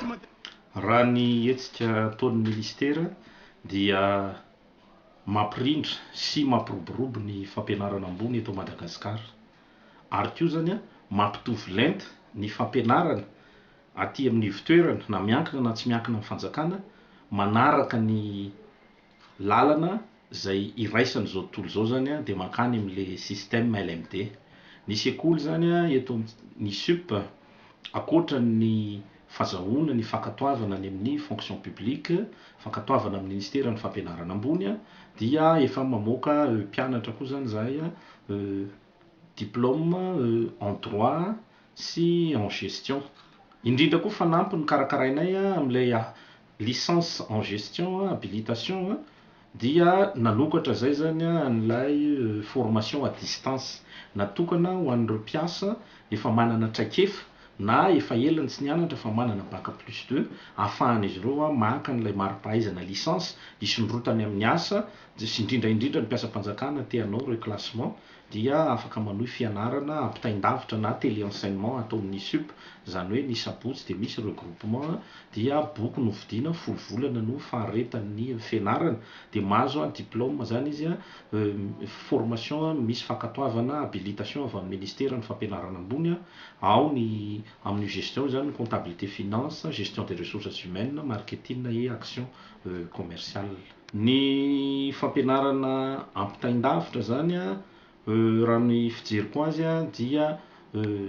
Raha ny hetsika ataon'ny minisitera dia mampirindra sy mampiroborobo ny fampianarana ambony eto Madagasikara. Ary koa izany mampitovy lenta ny fampianarana aty amin'ny ivotoerana na miankina na tsy miankina amin'ny fanjakana manaraka ny lalana izay iraisan'izao tontolo izao izany dia mankany amin'ilay système LMD. Ny sekoly izany eto amin'ny SUP ankoatra ny fazahoana ny fankatoavana any amin'ny fonction publique, fankatoavana amin'ny ministeran'ny fampianarana ambony dia efa mamoaka mpianatra koa izany izahay diplôme en droit sy en gestion. Indrindra koa fanampiny karakarainay amin'ilay licence en gestion habilitation dia nanokatra izay zany an'ilay formation à distance natokana ho an'ireo mpiasa efa manana traikefa na efa ela ny tsy nianatra fa manana bac plus deux ahafahan'izy ireo maka an'ilay mari-pahaizana licence hisondrotany amin'ny asa sy indrindra indrindra ny mpiasam-panjakana te hanao reclassement dia afaka manohy fianarana ampitain-davitra na téléenseignement atao amin'ny SUP, izany hoe ny sabotsy dia misy regroupement dia boky no vidiana, 10 volana no faharetan'ny fianarana dia mahazo diplôme izany izy, formation misy fankatoavana habilitation avy amin'ny ministeran'ny fampianarana ambony, ao ny amin'ny gestion izany comptabilité finance, gestion des ressources humaines, marketing et action commerciale. Ny fampianarana ampitain-davitra izany raha ny fijeriko azy dia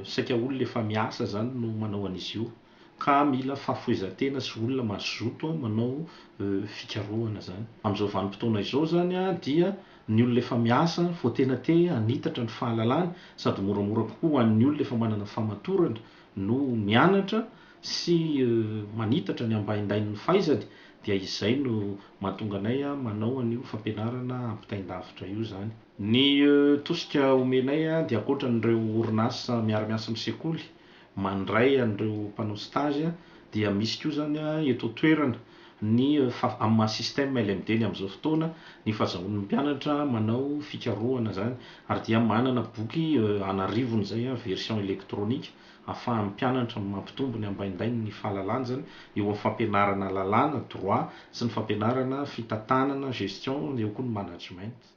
saika olona efa miasa izany no manao an'izy io ka mila fahafohezan-tena sy olona mazoto manao fikarohana izany. Amin'izao vanim-potoana izao izany dia ny olona efa miasa vao tena te hanitatra ny fahalalany sady moramora kokoa ho an'ny olona efa manana famatorana no mianatra sy manitatra ny ambaindain'ny fahaizany dia izay no mahatonga anay manao an'io fampianarana ampitain-davitra io izany. Ny tosika omenay dia ankoatran'ireo orinasa miara-miasa amin'ny sekoly mandray an'ireo mpanao stage dia misy koa izany eto an-toerana ny amin'ny maha système LMD ny amin'izao fotoana ny fahazahoan'ny mpianatra manao fikarohana izany ary dia manana boky an'arivony izay version électronique ahafahan'ny mpianatra mampitombo ny ambaindainy ny fahalalany izany eo amin'ny fampianarana lalàna droit sy ny fampianarana fitantanana gestion eo koa ny management.